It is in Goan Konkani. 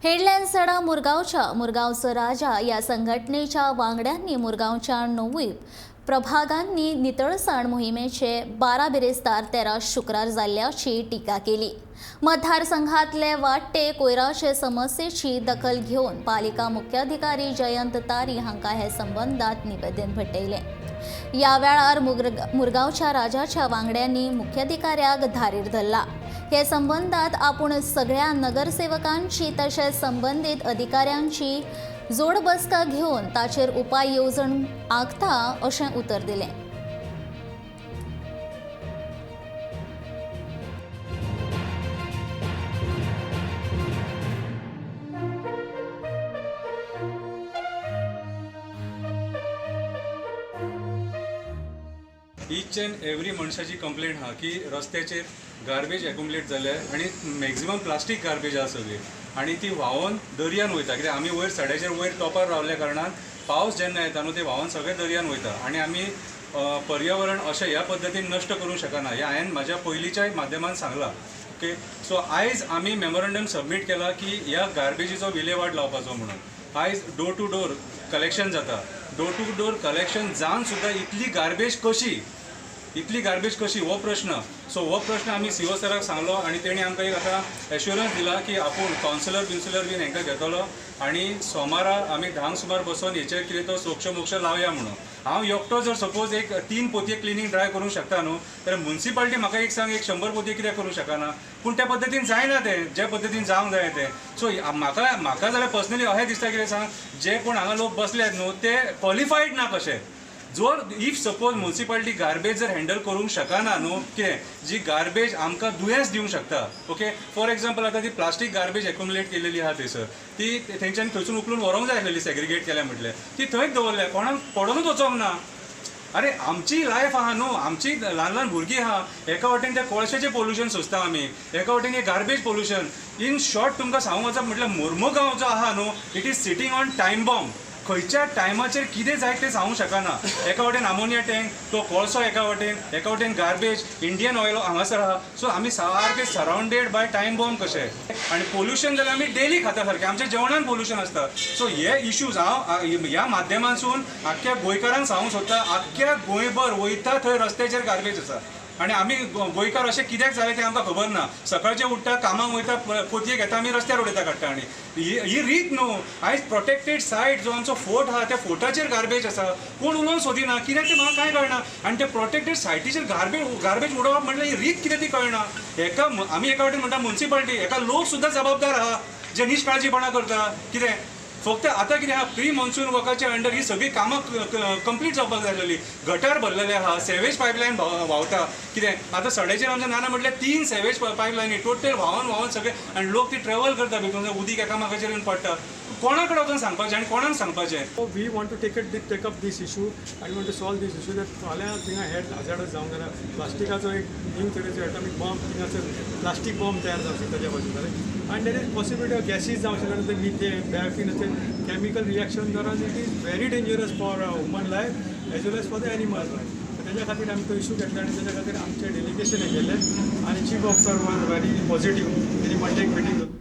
हेडलँडसडा मुरगांवच्या मुरगांवचो राजा ह्या संघटनेच्या वांगड्यांनी मुरगांवच्या णवूय प्रभागांनी नितळसाण मोहिमेचे 12 बिरेस्तार 13 शुक्रार जाल्ल्याची टिका केली. मतदारसंघातले वाडटे कोयराचे समस्येची दखल घेवन पालिका मुख्याधिकारी जयंत तारी हांकां हे संबंदात निवेदन भेटयलें. ह्या वेळार मुरगांवच्या राजाच्या वांगड्यांनी मुख्याधिकाऱ्याक धारीर धरला. हे संबंदात आपूण सगळ्या नगरसेवकांची तशेंच संबंदीत अधिकाऱ्यांची जोड बसका घेवन ताचेर उपाय येवजण आंखता अशें उतर दिलें. इच अँड एवरी मनशाची कंप्लेंट आहा की रस्त्याचेर गार्बेज एक्युमुलेट जाल्या आनी मॅक्झिमम प्लास्टीक गार्बेज आहा सगळी आनी ती व्हांवोन दर्यान वयता. कित्याक आमी वयर सड्याचेर वयर टॉपार रावल्या कारणान पावस जेन्ना येता न्हू, ते व्हांवोन सगळे दर्यान वयता आनी आमी पर्यावरण अशें ह्या पद्दतीन नश्ट करूंक शकना, हें हांवें म्हाज्या पयलींच्याय माध्यमान सांगलां. ओके, सो आयज आमी मेमोरंडम सबमीट केला की ह्या गार्बेजीचो विलेवाट लावपाचो म्हणून. आयज डोर टू डोर कलेक्शन जाता. डोर टू डोर कलेक्शन जावन सुद्दां इतली गार्बेज कशी, इतली गार्बेज कशी हो प्रश्न. सो हो प्रश्न आमी सीओ सराक सांगलो आनी तेणी आमकां एक आतां एश्युरन्स दिला की आपूण कावन्सिलर बिन्सिलर बीन हांकां घेतलो आनी सोमारा आमी 10क सुमार बसोन हेचेर कितें तो सोक्ष मोक्ष लावया म्हणून. हांव एकटो जर सपोज एक 3 पोतये क्लिनींग ड्रायव करूंक शकता न्हू, जाल्यार मुन्सिपालिटी म्हाका एक सांग, एक 100 पोतये कित्याक करूंक शकना? पूण त्या पद्दतीन जायना तें, जे पद्दतीन जावंक जाय तें. सो म्हाका म्हाका जाल्यार पर्सनली अशें दिसता, कितें सांग, जे कोण हांगा लोक बसल्यात न्हू, ते क्वॉलिफायड ना कशे. जर if suppose municipality garbage जर हँडल करूंक शकना न्हू, कितें जी गार्बेज आमकां दुयेंस दिवंक शकता. ओके, फॉर एग्जाम्पल, आतां ती प्लास्टीक गार्बेज एक्युमुलेट केलेली आहा थंयसर, ती थंयच्यान थंयसून उखलून व्हरोंक जाय आसलेली, सेग्रिगेट केल्या म्हटल्यार. ती थंयच दवरल्या, कोणाक पडोनूच वचोंक ना. अरे, आमची लायफ आहा न्हू, आमची ल्हान ल्हान भुरगीं आहा. एका वटेन त्या कोळशाचें पोल्युशन सोंसता आमी, एका वटेन हे गार्बेज पोल्युशन. इन शॉर्ट, तुमकां सांगूंक वचप म्हटल्यार मोर्मुगांव जो आहा न्हू, it is sitting on time bomb. खंयच्या टायमाचेर कितें जायत तें सांगूंक शकना. एका वटेन आमोनिया टँक, तो कोळसो एका वटेन, एका वटेन गार्बेज, इंडियन ऑयल हांगासर आहा. सो आमी सारके सरावंडेड बाय टायम बॉम्ब कशे. आनी पोल्युशन जाल्यार आमी डेली खाता सारकें, आमच्या जेवणान पोल्युशन आसता. सो हे इश्यूज हांव ह्या माध्यमांसून आख्ख्या गोंयकारांक सांगूंक सोदता. आख्ख्या गोंयभर वयता थंय रस्त्याचेर गार्बेज आसा आनी आमी गोंयकार अशें कित्याक जालें तें आमकां खबर ना. सकाळचे उठ्ठा, कामाक वयता, पोतये घेता, आमी रस्त्यार उडयता काडटा. आनी ही ही रीत न्हू. आयज प्रोटेक्टेड सायट जो आमचो फोर्ट आहा, त्या फोर्टाचेर गार्बेज आसा. कोण उलोवन सोदिना कित्याक तें म्हाका कांय कळना. आनी त्या प्रोटेक्टेड सायटीचेर गार्बेज गार्बेज उडोवप म्हणल्यार ही रीत कितें ती कळना. हेका आमी एका वटेन म्हणटा मुन्सिपालिटी, हेका लोक सुद्दां जबाबदार आहा जे निश्काळजीपणां करता. कितें फक्त आतां कितें आहा, प्री मॉन्सून वर्काच्या अंडर ही सगळीं कामां कंप्लीट जावपाक जाय आसलेली. गटार भरलेले आहा, सेवेज पायपलायन व्हांवता. कितें आतां सड्याचेर आमच्या नाना म्हटल्यार तीन सेवेज पायपलायनी टोटल व्हांवन व्हांवन सगळे आनी लोक ती ट्रेवल करता भितून, उदीक एकामेकाचेर येवन पडटा. कोणा कडेन वचून सांगपाचें आनी कोणाक सांगपाचें? So we want to take up this issue and want to solve this issue that फाल्यां थिंगा हेड हजार्डस जावंक जाल्यार प्लास्टिकाचो एक न्यू तरेचो एटॉमीक बॉम्ब, थिंगासर प्लास्टीक बॉम्ब तयार जावंक शकता ताज्या पासून जालें आनी there is possibility of gases जावंक शकता. ते मिथेन, पॅराफीन अशें केमिकल रिएक्शन द्वारा it is very dangerous for human life as well as for the animal life. तेज्या खातीर आमी तो इशू घेतला आनी तेज्या खातीर आमचें डेलिगेशन गेल्लें आनी chief officer was very positive. तेणी मंडेक मिटींग